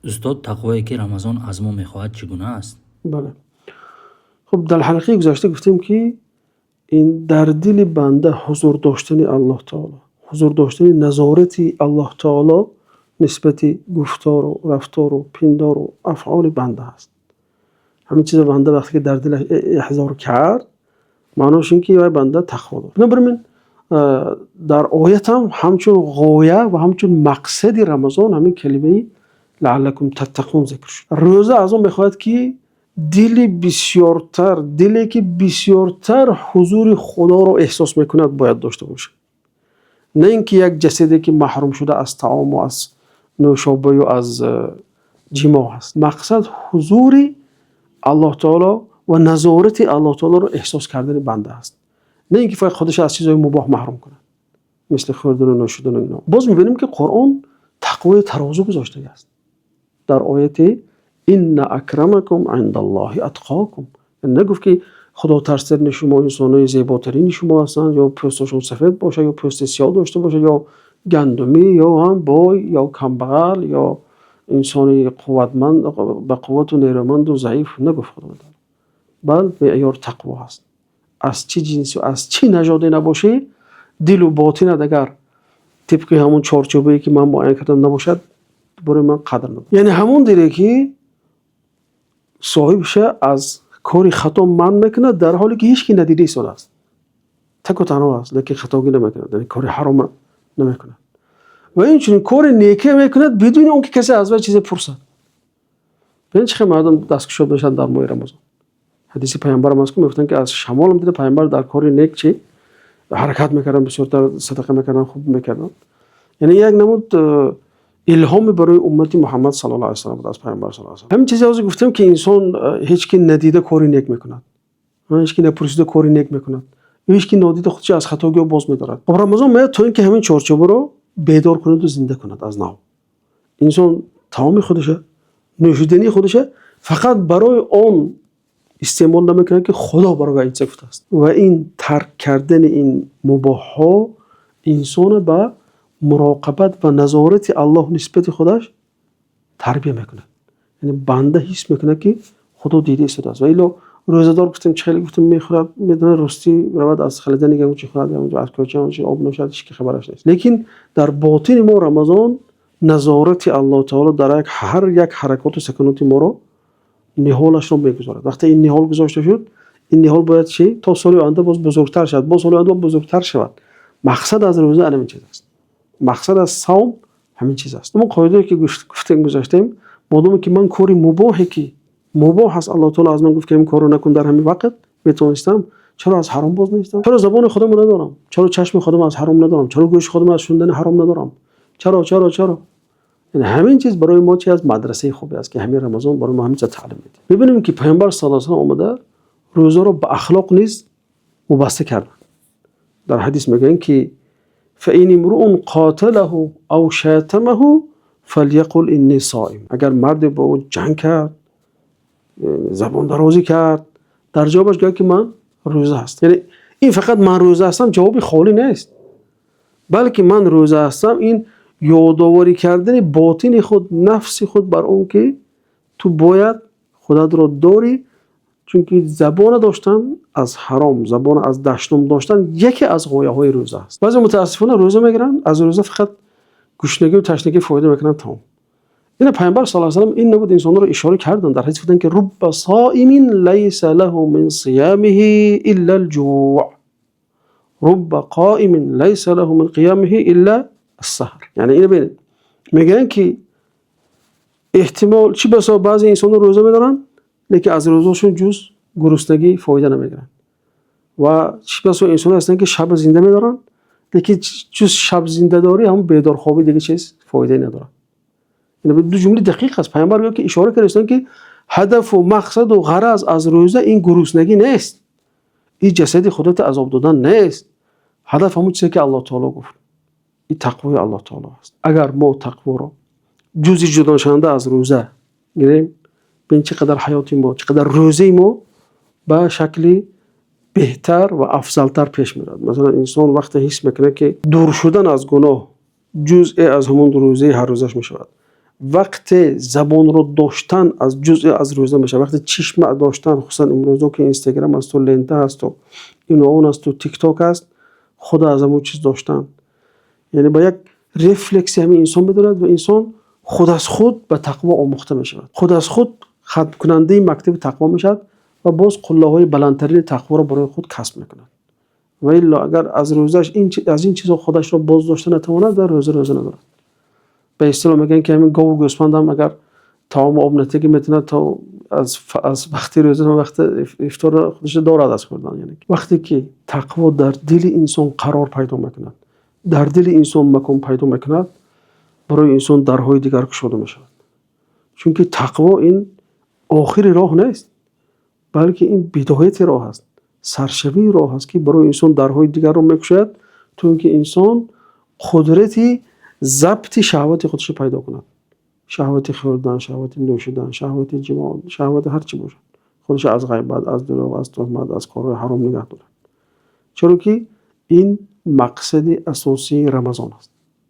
Устод, тақвое ки Рамазон аз мо мехоҳад, чӣ гуна аст? Бале, хуб, дар ҳалқаи гузашта гуфтем, ки ин дар дили банда ҳузур доштани Аллоҳ таоло, ҳузур доштани назорати Аллоҳ таоло нисбати гуфтору рафтору пиндору афъоли банда аст. Ҳамин чиза банда вақте ки дар дилаш эҳзор кард, маънош ин ки вай банда тақво дорад. Бинобар ин дар оят ҳам ҳамчун ғоя ва ҳамчун мақсади Рамазон ҳамин калимаи لعلكم تتقون зикр шуд. Рӯза аз он мехоҳад, ки дили бисёртар, диле ки бисёртар ҳузури Худоро эҳсос мекунад, бояд дошта бошад, на ин ки як ҷасаде ки маҳрум шуда аз таому аз нӯшобаю аз ҷимоъ аст. Мақсад ҳузури Аллоҳ таоло ва назорати Аллоҳ таолоро эҳсос кардани банда аст, на ин ки фақат худашро аз чизҳои мубоҳ маҳрум кунад, мисли хӯрдану нӯшидану ино. Боз мебинем, ки Қуръон тақвои тарозу гузоштагиаст дар ояти إن أكرمكم عند الله أتقاكم. Нагуфт, ки худотарстарини шумо инсонои зеботарини шумо ҳастанд, ё пӯсташон сафед бошад, ё пӯсти сиёҳ дошта бошад, ё гандумӣ, ё ҳам бой, ё камбағал, ё инсони қувватманд, ба қуввату нерӯманду заиф. Нагуфт Худо, бал меъёр тақво ҳаст. Аз чӣ ҷинсу аз чӣ нажоде набошӣ, дилу ботинат агар тибқи ҳамон чорчӯбае, ки ман муайян кардам, набошад, барои ман қадр надорад. Яъне ҳамон диле ки соҳибша аз кори хато манъ мекунад, дар ҳоле ки ҳеҷ ки надида истодааст, таку танҳо аст, лекин хатогӣ намекунад, яъне кори ҳарома намекунад ва инчунин кори неке мекунад бидуни он ки касе аз вай чизе пурсад. Бинед, чӣ хел мардум дасткушод мешаванд дар моҳи Рамазон. Ҳадиси паямбарам аст, ки мегуфтанд, ки аз шамолам дида паямбар дар кори нек чӣ ҳаракат мекарданд, бисёртар садақа мекарданд, хуб мекарданд. Яъне як намуд илҳоме барои уммати Муҳаммад саллаллоҳу алайҳи васаллам буд аз паямбар саллаллоҳу алайҳи васаллам. Ҳамин чизе ҳозир гуфтем, ки инсон ҳеҷ ки надида кори нек мекунад, ҳеҷ ки напурсида кори нек мекунад, ҳеҷ ки нодида худшо аз хатогиҳо боз медорад. Хоб, Рамазон меояд, то ин ки ҳамин чорчӯбаро бедор кунаду зинда кунад аз нав. Инсон таоми худша, нӯшидании худша фақат барои он истеъмол намекунад, ки Худо барои вай инча гуфтааст. Ва ин тарк кардани ин мубоҳҳо инсонро ба муроқабат ва назорати Аллоҳ нисбати худаш тарбия мекунад. Яъне банда ҳис мекунад, ки Худо дида истодааст. Ва илло рӯзадор, гуфтем, чӣ хеле гуфтем, мехӯрад, медонад, ростӣ равад, аз холодильник ягон чи хӯрад, аз кӯча ягон чи об нӯшад, ҳеҷ ки хабараш нест. Лекин дар ботини мо Рамазон назорати Аллоҳ таоло дар ҳар як ҳаракоту саканоти моро ниҳолашро мегузорад. Вақте ин ниҳол гузошта шуд, ин ниҳол бояд чӣ то соли оянда боз бузургтар шавад, боз соли оянда бузургтар шавад. Мақсад аз рӯза ҳамин чиз аст, мақсад аз савм ҳамин чиз аст. Ҳамон қоидае, ки гуфтем, гузаштем, модоме ки ман кори мубоҳе, ки мубоҳ аст, Аллоҳ таоло аз ман гуфт, ки ҳамин корро накун, дар ҳамин вақт метавонистам, чаро аз ҳаром боз наистам? Чаро забони худамро надорам? Чаро чашми худамро аз ҳаром надорам? Чаро гӯши худамро аз шунидани ҳаром надорам? Чаро, чаро, чаро? Ҳамин чиз барои мо чи аст? Мадрасаи хубе аст, ки ҳамин Рамазон барои мо ҳамин чиз таълим медиҳад. Мебинем, ки паёмбар саллаллоҳу алайҳи васаллам омада, рӯзаро ба ахлоқ низ вобаста карданд. Дар ҳадис мегӯянд, ки فإن امرؤ قاتله أو شاتمه فليقل إني صائم. Агар марде бо ӯ ҷанг кард, забондарозӣ кард, дар ҷавобаш гӯяд, ки ман рӯза ҳастам. Яъне ин фақат «ман рӯза ҳастам» ҷавоби холӣ нест, балки «ман рӯза ҳастам» ин ёдоварӣ кардани ботини худ, нафси худ бар он ки ту бояд худатро дорӣ, чунки забона доштан аз ҳаром, забона аз дашном доштан яке аз ғояҳои рӯза аст. Баъзе мутаассифона рӯза мегиранд, аз рӯза фақат гушнагию ташнагӣ фоида мекунанд, тамом. Ина паёмбар саллаллоҳу алайҳи васаллам ин набуд инсонҳоро ишора карданд. Дар ҳадис гуфтанд, ки رب صائم ليس له من صيامه إلا الجوع، رب قائم ليس له من قيامه إلا السهر. Яъне ина бинед, мегӯянд, ки эҳтимол чӣ басо баъзе инсонҳо рӯза медоранд, лекин аз рӯзаашон ҷуз гуруснагӣ фоида намегиранд, ва чӣ басо инсонҳо ҳастанд, ки шаба зинда медоранд, лекин ҷуз шабзиндадорӣ, ҳамн бедорхобӣ, дига чиз фоидае надорад. Ду ҷумлаи дақиқ аст. Паёмбар гӯяд, ки ишора кардастанд, ки ҳадафу мақсаду ғараз аз рӯза ин гуруснагӣ нест, ин ҷасади худата азоб додан нест. Ҳадаф ҳамон чизе, ки Аллоҳ таоло гуфт, ин тақвои Аллоҳ таоло аст. Агар мо тақворо ҷузъи ҷудошаванда аз рӯза гирем, бин, чӣ қадар ҳаёти мо, чӣ қадар рӯзаи мо ба шакли беҳтар ва афзалтар пеш меравад. Масалан, инсон вақте ҳис мекунад, ки дур шудан аз гуноҳ ҷузъе аз ҳамон рӯзаи ҳаррӯзаш мешавад. Вақте забонро доштан аз ҷузъе аз рӯза мешавад, вақте чишма доштан, хусусан имрӯзо ки Инстаграм ҳасту, лента ҳасту, ину он ҳасту, ТикТок аст, худ аз ҳамон чиз доштан. Яъне ба як рефлекси ҳамин инсон медорад ва инсон худ аз худ ба тақво омӯхта мешавад. Худ аз худ хатмкунандаи мактаби тақво мешавад ва боз қуллаҳои баландтарини тақворо барои худ касб мекунад. Ва илло агар аз рӯзааш ин аз ин чизҳо худашро боз дошта натавонад, дар рӯза рӯза надорад. Ба истилоҳ мегӯянд, ки ҳамин гову гӯсфанд ҳам агар таому об натия, ки метавонад то аз вақти рӯза то вақти ифтор худашро дорад аз хӯрдан. Яъне вақте ки тақво дар дили инсон қарор пайдо мекунад, дар дили инсон макон пайдо мекунад, барои инсон дарҳои дигар кушода мешавад. Чунки тақво ин охири роҳ нест, балки ин бидояти роҳ аст, саршавии роҳ аст, ки барои инсон дарҳои дигарро мекушояд, то ин ки инсон қудрати забти шаҳвати худашро пайдо кунад. Шаҳвати хӯрдан, шаҳвати нӯшидан, шаҳвати ҷимоъ, шаҳвати ҳар чӣ бошад. Худашро аз ғайбат, аз дурӯғ, аз туҳмат, аз корҳои ҳаром нигоҳ дорад. Чаро ки ин мақсади асосии Рамазон аст.